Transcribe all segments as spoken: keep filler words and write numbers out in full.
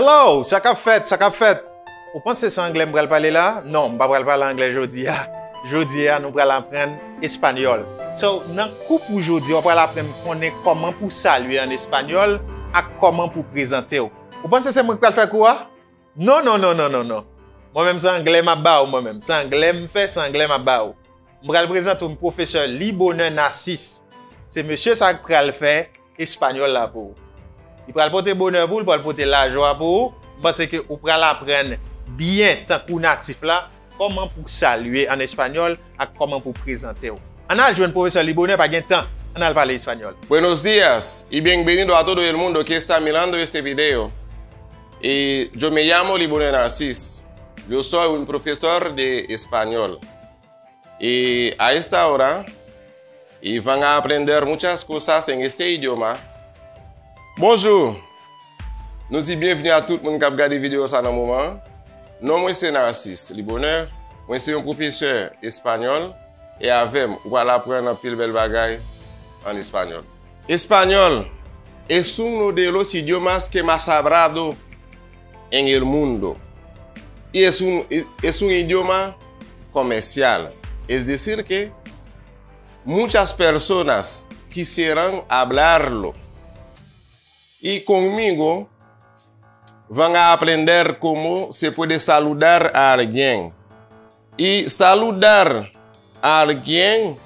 Hello, sa k ap fèt, sa k ap fèt? Ou panse se anglè m pral pale la? Non, m pa pral pale anglè jodi a. Jodi a, nou pral aprann espanyòl. So, nan kou pou jodi a, w pral aprann konnen kòman pou salye an espanyòl ak kòman pou prezante w. Ou panse se mwen k pral fè kou a? Non, non, non, non, non, non. Mwen menm, se anglè m ap ba w, mwen menm. Se anglè m fè, se anglè m ap ba w. M pral prezante w pwofesè Libonè Nasis. Se mesye sa k pral fè espanyòl la pou ou. Li pral pote bonè pou ou, li pral pote lajwa pou ou. M panse ke ou pral aprann byen, tankou natif la, kòman pou salye an espanyòl ak kòman pou prezante w. Ann al jwenn pwofesè Libonè, pa gen tan. Ann al pale espanyòl. Buenos días y bienvenido a todo el mundo que está mirando este video. Y yo me llamo Libonè Nasis. Yo soy un profesor de español. Y a esta hora, y van a aprender muchas cosas en este idioma. Bonjou! Nou di byenvni a tout moun k ap gade videyo sa nan moman an. Non mwen se Narcisse Libonheur, mwen se yon pwofesè espanyòl, e avè m, ou pral aprann anpil bèl bagay ann espanyòl. Español es uno de los idiomas que más hablado en el mundo. Y es un, es un idioma comercial, es decir que muchas personas quisieran hablarlo. Y conmigo van a aprender cómo se puede saludar a alguien. Y saludar a alguien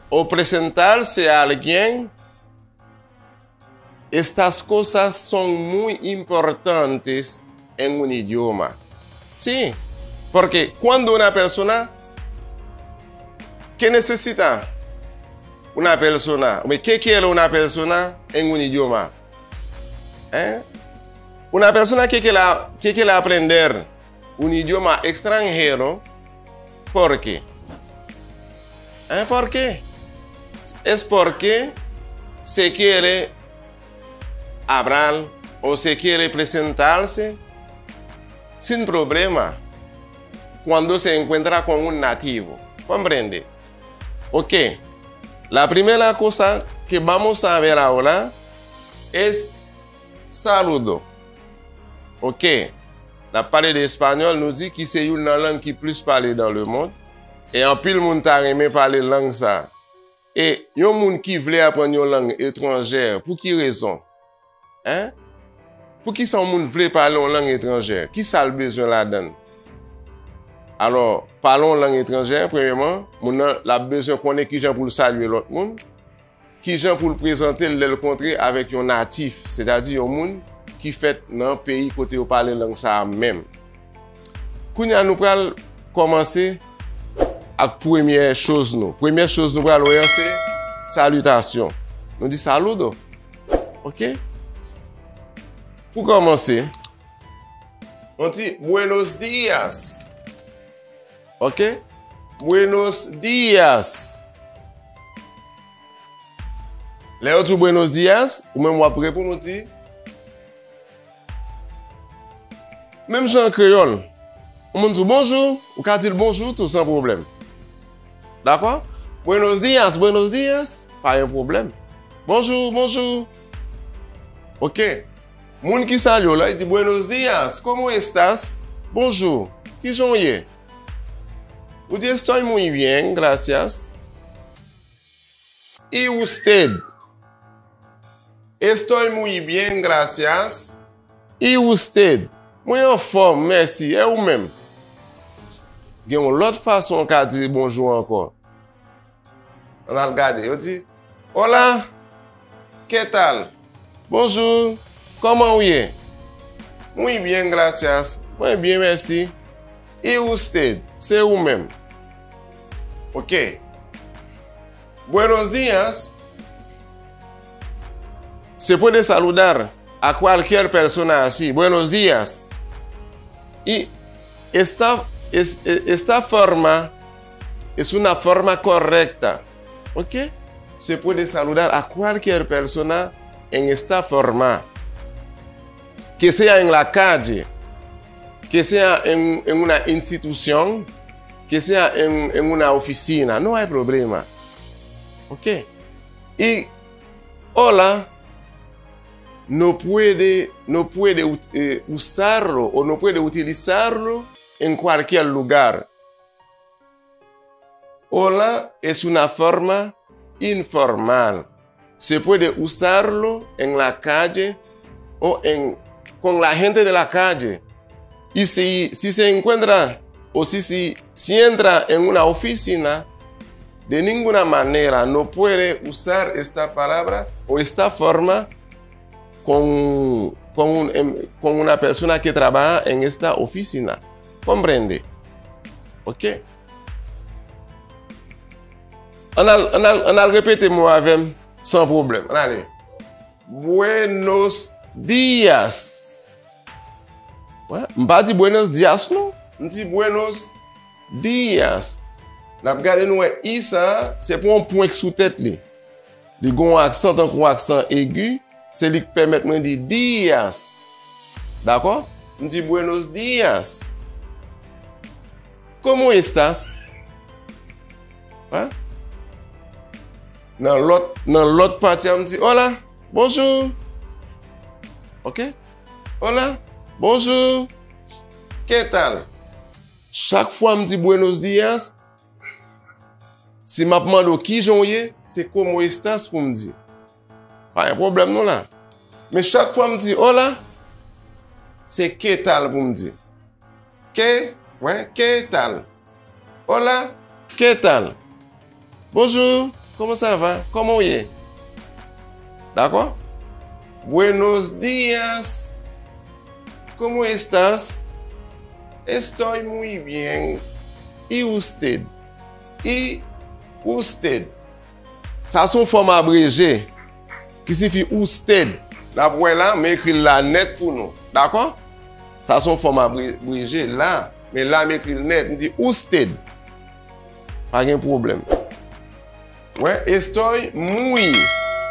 o presentarse a alguien, estas cosas son muy importantes en un idioma. Sí, porque cuando una persona, ¿qué necesita una persona? ¿Qué quiere una persona en un idioma? ¿Eh? Una persona que quiere, que quiere aprender un idioma extranjero, ¿por qué? ¿Eh? ¿Por qué? Es porque se quiere hablar o se quiere presentarse sin problema cuando se encuentra con un nativo. ¿Comprende? Ok. La primera cosa que vamos a ver ahora es saludo. Ok. N ap pale de espanyòl, nou di ki se youn nan lang ki plis pale dans le monde. E anpil moun ta renmen pale lang sa. E yon moun ki vle aprann yon lang etranjè, pou ki rezon? Hein? Poukisa yon moun vle pale yon lang etranjè? Kisa l bezwen ladan l? Alò, pale yon lang etranjè, premyèman, moun nan, l ap bezwen konnen kijan pou l salye lòt moun, kijan pou l prezante l lè l kontre avèk yon natif, sètadi yon moun ki fèt nan peyi kote yo pale lang sa a menm. Kounye a, nou pral kòmanse ak premyè choz nou. Premyè choz nou pral wè an se salitasyon. Nou di saludo. Ok? Pou kòmanse, nou di buenos días. Ok? Buenos días. Lè yo di w buenos días, ou menm w ap reponn, ou di, menm jan an kreyòl, yon moun di w bonjou, ou ka di l bonjou tou san pwoblèm. Dakò? Buenos días, buenos días, pa gen pwoblèm. Bonjou, bonjou. Ok. Moun ki salye w la, li di buenos días, ¿cómo estás? Bonjou, kijan w ye? Ou di estoy muy bien, gracias. ¿Y usted? Estoy muy bien, gracias. ¿Y usted? Mwen anfòm, mèsi. E ou menm? Gen yon lòt fason w ka di bonjou ankò. Ann al gade. Yo di, hola, ¿qué tal? Bonjou, kòman w ye? Muy bien, gracias. Mwen byen, mèsi. ¿Y usted? Se ou menm. Ok. Buenos días se puede saludar a cualquier persona así. Buenos días. Y esta, es, e- esta forma es una forma correcta. ¿Ok? Se puede saludar a cualquier persona en esta forma. Que sea en la calle, que sea en, en una institución, que sea en, en una oficina. No hay problema. ¿Ok? Y hola no puede, no puede ut- eh, usarlo o no puede utilizarlo en cualquier lugar. Hola es una forma informal. Se puede usarlo en la calle o en, con la gente de la calle. Y si, si se encuentra o si, si, si entra en una oficina, de ninguna manera no puede usar esta palabra o esta forma con, con, un, em- con una persona que trabaja en esta oficina. Comprende? Ok? Ann al, ann al, ann al repete mo avè m san pwoblèm. Ann ale. Buenos días. Wè, m pa di buenos días non. M di buenos días. N ap gade nou wè i sa a, se pou yon pwen k sou tèt li. Li gen yon aksan tankou aksan egi, se li k pèmèt mwen di días. Dakò? M di buenos días. ¿Cómo estás? Hein? Nan lòt, nan lòt pati a, m di hola, bonjou. Ok? Hola, bonjou. ¿Qué tal? Chak fwa m di buenos días, si m ap mande w kijan w ye, se cómo estás pou m di. Pa gen pwoblèm non la. Men chak fwa m di hola, se qué tal pou m di. ¿Qué? Wè, ¿qué tal? Hola, ¿qué tal? Bonjou, comment ça va? Kòman w ye? Dakò? Buenos días. ¿Cómo estás? Estoy muy bien. ¿Y usted? ¿Y usted? Sa se yon fòm abreje ki sifi usted. N ap wè la, m ekri l la nèt pou nou. Dakò? Sa se yon fòm abreje la, men la m ekri l nèt. M di usted. Pa gen pwoblèm. Wè, estoy muy,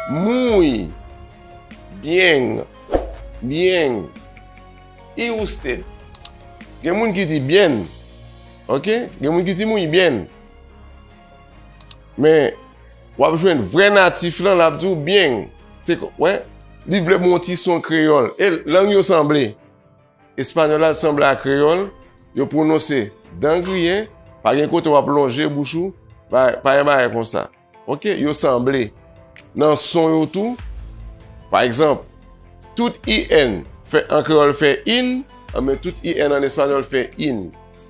muy bien, bien. ¿Y usted? Gen moun ki di bien. Ok? Gen moun ki di muy bien. Men, w ap jwenn vrè natif lan, l ap di w bien. Se, wè, li vle ba w yon ti son kreyòl. E lang yo sanble. Espanyòl la sanble a kreyòl, yo pwononse dan griyen, pa gen kote w ap lonje bouch ou, pa, pa gen bagay konsa. Ok, yo sanble. Nan son yo tou, pa egzanp, tout I N fè, an kreyòl fè in, anben tout I N an espanyòl fè in.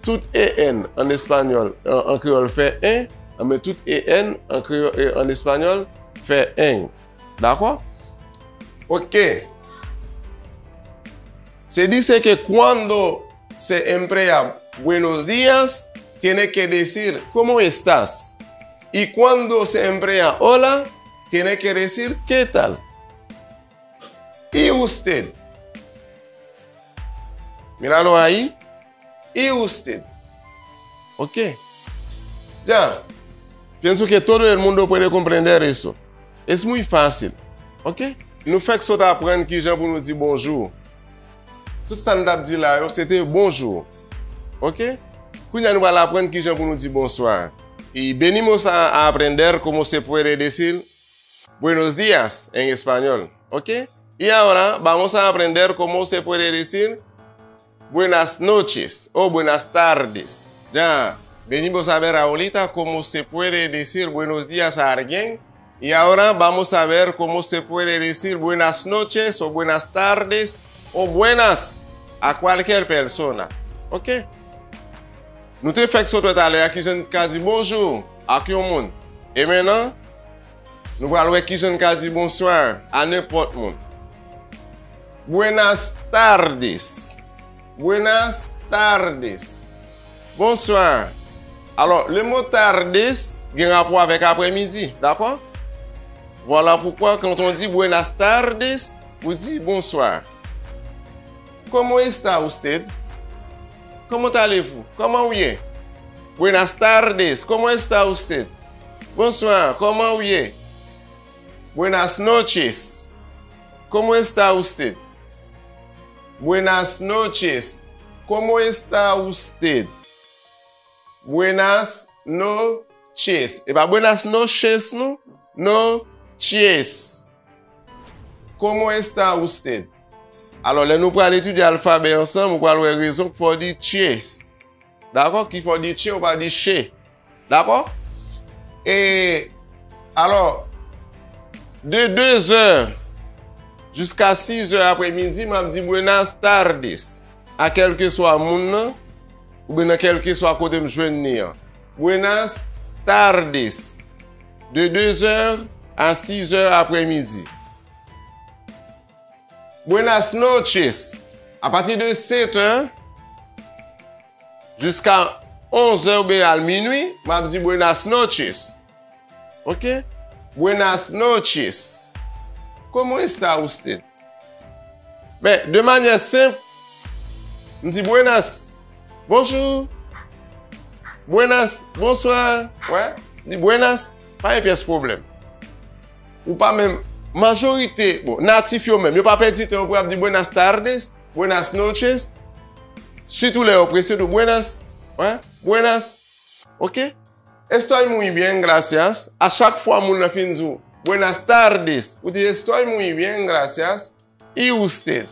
Tout E N an espanyòl, an, an kreyòl fè en, anben tout E N an kreyòl, e, an espanyòl fè en. Dakò? Ok. Se dice que cuando se emplea buenos días, tiene que decir cómo estás. Y cuando se emplea hola, tiene que decir qué tal. ¿Y usted? Míralo ahí. ¿Y usted? Ok. Ya. Pienso que todo el mundo puede comprender eso. Es muy fácil. Ok? Nou fèk sot aprann kijan pou nou di bonjou. Tout sa n t ap di la yo, se te bonjou. Ok? Kounye a nou pral aprann kijan pou nou di bonswa. Y venimos a, a aprender cómo se puede decir buenos días en español. Ok? Y ahora vamos a aprender cómo se puede decir buenas noches o buenas tardes. Ya, venimos a ver ahorita cómo se puede decir buenos días a alguien. Y ahora vamos a ver cómo se puede decir buenas noches o buenas tardes o buenas a cualquier persona. Ok? Nou te fèk sot wè talè a kijan n ka di bonjou ak yon moun. E mentnan, nou pral wè kijan n ka di bonswa a nenpòt moun. Buenas tardes. Buenas tardes. Bonsoir. Alò, le mo tardes gen rapò avèk aprèmidi, dakò? Voilà pourquoi quand on dit buenas tardes, ou di bonsoir. ¿Cómo está usted? ¿Cómo allez-vous? Kòman ou ye? Buenas tardes. ¿Cómo está usted? Bonsoir. Kòman ou ye? Buenas noches. ¿Cómo está usted? Buenas noches. ¿Cómo está usted? Buenas noches. E pa buenas noches, non? Noches. ¿Cómo está usted? Alò, lè nou pral etidye alfabè ansanm, ou pral wè rezon k fè w di che. Dakò? Ki fè w di che, ou pa di che. Dakò? E, alò, de de zè jiska sis zè aprèmidi, m ap di buenas tardes a kèlkeswa moun nan, oubyen nan kèlkeswa kote m jwenn li an. Buenas tardes. De de zè a sis zè aprèmidi. Buenas noches. Apati de sèt è jiska onz è oubyen al minui, m ap di buenas noches. Ok? Buenas noches. ¿Cómo está usted? Men, de manyè senp, m di buenas. Bonjou. Buenas. Bonswa. Wè, m di buenas. Pa gen pyès pwoblèm. Ou pa menm, majorite, bon, natif yo menm, yo pa pèdi tan yo pou y ap di buenas tardes, buenas noches. Sitou lè yo prese tou, buenas, wè, buenas. Ok? Estoy muy bien, gracias. A chak fwa moun nan fin di w buenas tardes, ou di estoy muy bien, gracias. ¿Y usted?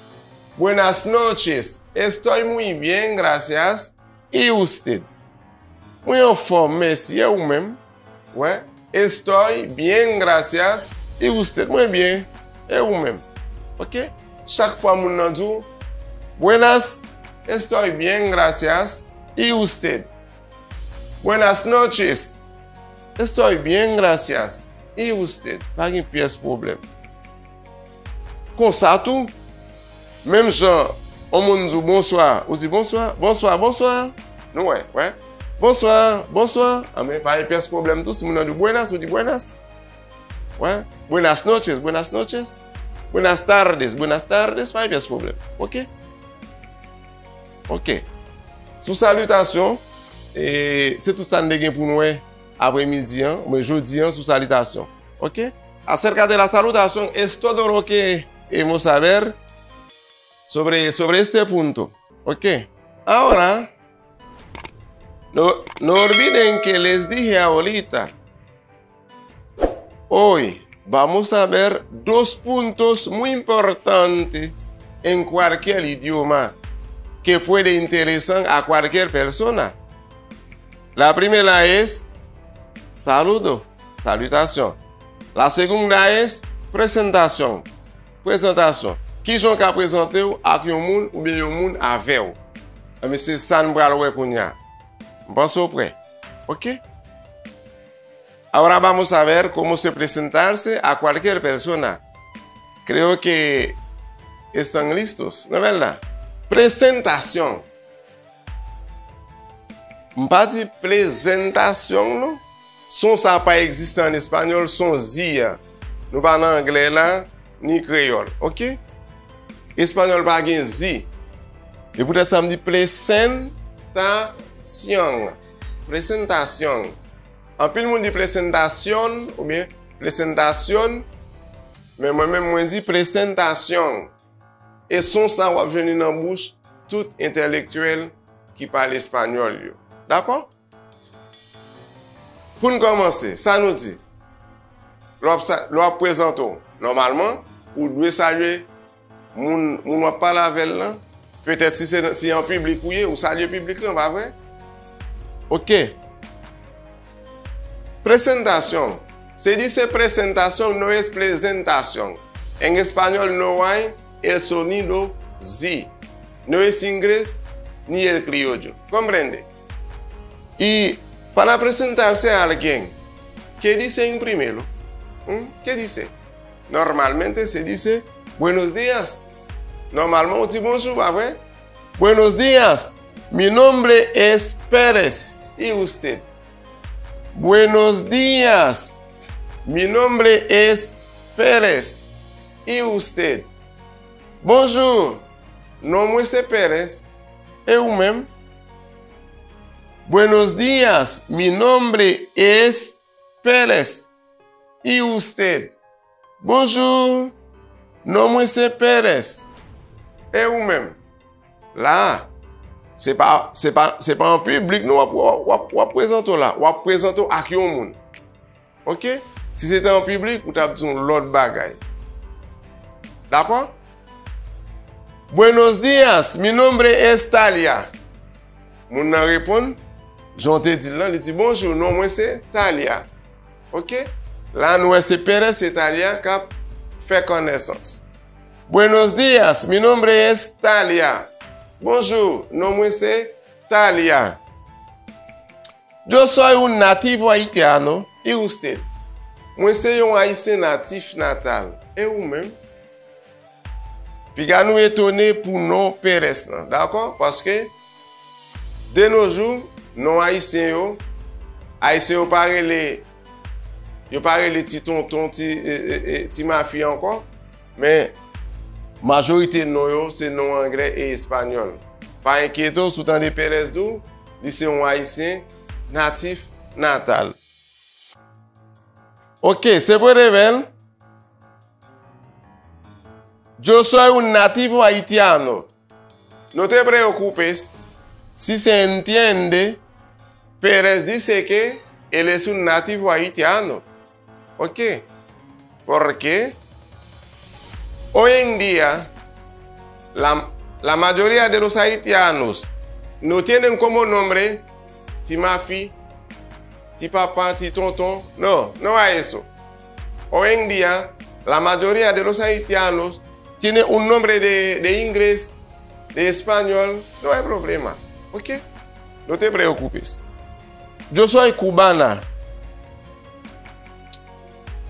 Buenas noches. Estoy muy bien, gracias. ¿Y usted? Mwen anfòm, mèsi. E ou menm? Wè. Estoy bien, gracias. ¿Y usted? Mwen byen. E ou menm? Ok? Chak fwa moun nan di w, buenas, estoy bien, gracias. ¿Y usted? Buenas noches. Estoy bien, gracias. ¿Y usted? Pa gen pyès pwoblèm. Konsa tou, menm jan yon moun di w bonswa, ou di bonswa, bonswa, bonswa. Nou wè, wè. Bonswa, bonswa. Anben, pa gen pyès pwoblèm tou, si moun nan di w buenas, ou di buenas. Wè. Buenas noches, buenas noches. Buenas tardes, buenas tardes. Pa gen pyès pwoblèm. Ok? Ok. Sou salitasyon, e, se tout sa n te gen pou n wè aprèmidi an, oubyen jodi an sou salitasyon. Ok? Acerca de la salutación, es todo lo que hemos saber sobre, sobre este punto. Ok? Ahora, no, no olviden que les dije ahorita. Hoy vamos a ver dos puntos muy importantes en cualquier idioma que puede interesar a cualquier persona. La primera es saludo, salutación. La segunda es presentación, prezantasyon. Kijan w ka prezante w ak yon moun oubyen yon moun avè w? Anben, se sa n pral wè kounye a. M panse w prè. Ok? Ahora vamos a ver cómo se presentarse a cualquier persona. Creo que están listos, ¿no es verdad? Presentación. M pa di prezantasyon, non. Son sa pa egziste an espanyòl, son zi a. Nou pa nan anglè la, ni kreyòl, ok? Espanyòl pa gen zi. E poutèt sa m di presentación. Presentación. Anpil moun di presentación oubyen presentación, men mwen menm mwen di presentación. E son sa w ap jwenn li nan bouch tout entèlektyèl ki pale espanyòl yo. Dakò? Pou n kòmanse, sa nou di? Lè w ap sa, lè w ap prezante w, nòmalman, ou dwe salye moun, moun w ap pale avè l lan. Petèt si se, si an piblik ou ye, ou salye piblik lan, pa vre? Ok. Presentación. Se dice presentación, no es presentación. En español no hay el sonido zi. No es inglés ni el criollo. ¿Comprende? Y para presentarse a alguien, ¿qué dice en primero? ¿Mm? ¿Qué dice? Normalmente se dice buenos días. Nòmalman, ou di bonjou, pa vre? Buenos días. Mi nombre es Pérez. ¿Y usted? Buenos días. Mi nombre es Pérez. ¿Y usted? Bonjou. Non mwen se Pérez. E ou menm? Buenos días. Mi nombre es Pérez. ¿Y usted? Bonjou. Non mwen se Pérez. E ou menm? La, se pa, se pa, se pa an piblik, non, w ap, w ap, w ap, w ap prezante w la. W ap prezante w ak yon moun. Ok? Si se te an piblik, ou t ap di yon lòt bagay. Dakò? Buenos días, mi nombre es Talia. Moun nan reponn, jan w te di l lan, li di, bonjou, non mwen se Talia. Oke? La nou wè se Pérez e Talia k ap fè konèsans. Buenos días, mi nombre es Talia. Bonjou, non mwen se Talia. Yo soy un nativo haitiano, y usted? Mwen se yon Ayisyen natif natal. E ou menm? Piga nou etone pou non Pérez lan, dakò? Paske, de nos jours, non Ayisyen yo, Ayisyen yo pa rele, yo pa rele ti tonton, ti, e, e, e, ti mafi ankò, men majorite non yo se non anglè e espanyòl. Pa enkyete w si w tande Pérez di w, li se yon Ayisyen natif natal. Ok, se pwede bèl. Yo soy un nativo haitiano. No te preocupes si se entiende, Pérez dice que él es un nativo haitiano. Ok. Porque hoy en día la, la mayoría de los haitianos no tienen como nombre ti mafi, ti papa, ti tonton. No, no a eso. Hoy en día, la mayoría de los haitianos tiene un nombre de, de inglés, de español. No hay problema. Ok? No te preocupes. Yo soy cubana.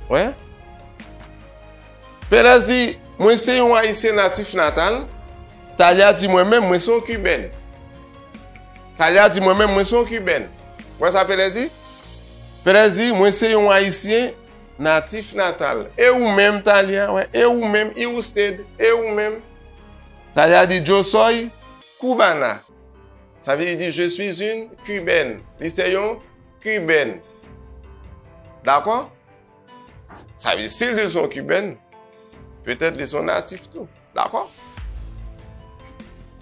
Wè? Pérez di, mwen se yon Ayisyen natif natal. Talia di, mwen menm, mwen se yon Kibèn. Talia di, mwen menm, mwen se yon Kibèn. Wè sa Pérez di? Pérez di, mwen se yon Ayisyen natif natal. E ou menm, Talia? Wè, e ou menm? Y usted? E ou menm? Talia di, yo soy cubana. Sa vle di, je suis une cubaine. Li se yon Kibèn. Dakò? Sa vle di, si l di l se yon Kibèn, petèt li se yon natif tou. Dakò?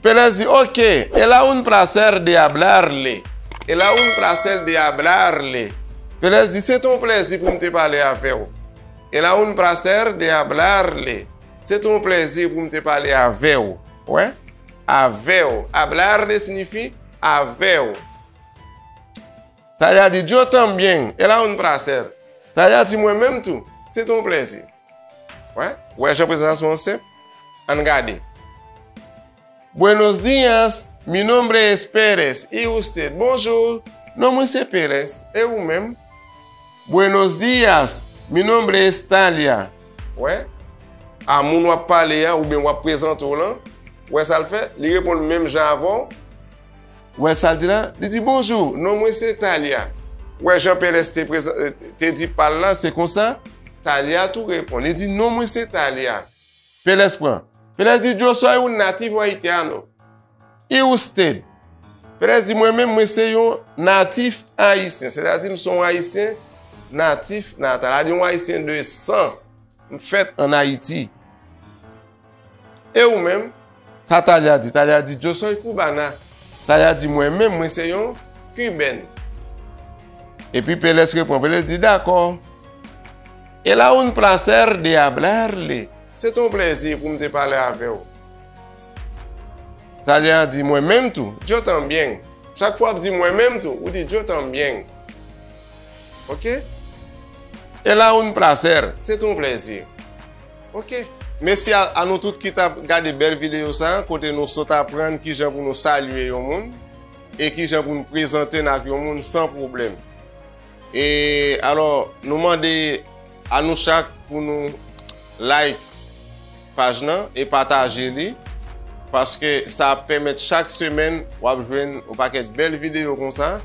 Pérez di, ok, era un placer de hablarle. Era un placer de hablarle. Pérez di, se te yon plèzi pou m te pale avè w. Era un placer de hablarle. Se te yon plèzi pou m te pale avè w. Wè? Avè w. Hablarle siyifi avè w. Talia di, yo también, era un placer. Talia di, mwen menm tou, se te yon plèzi. Wè, wè jan prezantasyon an senp? Ann gade. Buenos días, mi nombre es Pérez, y usted? Bonjou, non mwen se Pérez, e ou menm? Buenos días, mi nombre es Talia. Wè, a moun w ap pale a, oubyen w ap prezante w lan, wè sa l fè? Li reponn menm jan avè w. Wè sa l di la? Li di, bonjou, non mwen se Talia. Wè jan Pérez te prezan-, te di pa l la, se konsa Talia tou reponn. Li di, non mwen se Talia. Pérez pran. Pérez di, yo soy un nativo haitiano. Y usted? Pérez di, mwen menm, mwen se yon natif ayisyen. Sètadi, m se yon Ayisyen natif natal. Sètadi, yon Ayisyen de san. M fèt ann Ayiti. E ou menm? Sa Talia di? Talia di, yo soy cubana. Talia di, mwen menm, mwen se yon Kibèn. Epi Pérez reponn. Pérez di, dakò. Era un placer de hablarle. Se te yon plèzi pou m te pale avè w. Talia di, mwen menm tou, yo también. Chak fwa w ap di mwen menm tou, ou di yo también. Ok? Era un placer. Se te yon plèzi. Ok. Mèsi a, a nou tout ki t ap gade bèl videyo sa a, kote nou sot aprann kijan pou nou salye yon moun e kijan pou nou prezante n ak yon moun san pwoblèm. E alò, nou mande a nou chak pou nou like paj lan e pataje li, paske sa ap pèmèt chak semèn w ap jwenn yon pakèt bèl videyo konsa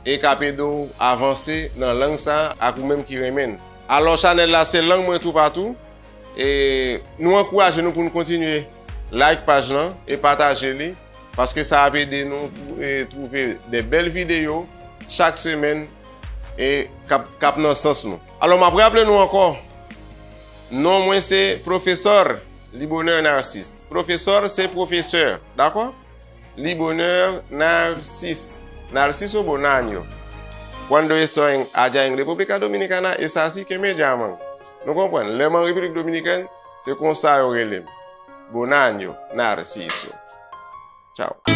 e k ap ede w avanse nan lang sa a ak ou menm ki renmen l. Alò, chanèl la se Lang Mwen Toupatou. E nou ankouraje nou pou nou kontinye like paj lan e pataje li, paske sa ap ede nou, e, twouve de bèl videyo chak semèn e k ap, k ap nan sans nou. Alò, m ap raple nou ankò, non mwen se Pwofesè Libonè Narcisse. Pwofesè se pwofesè, dakò? Libonè Narcisse. Narciso Bonaño. Cuando estoy en, allá en República Dominicana, es así que me llaman. Nou konprann, lè m an Repiblik Dominikèn, Se konsa yo rele m. Bonanyo, Narciso. Tchao.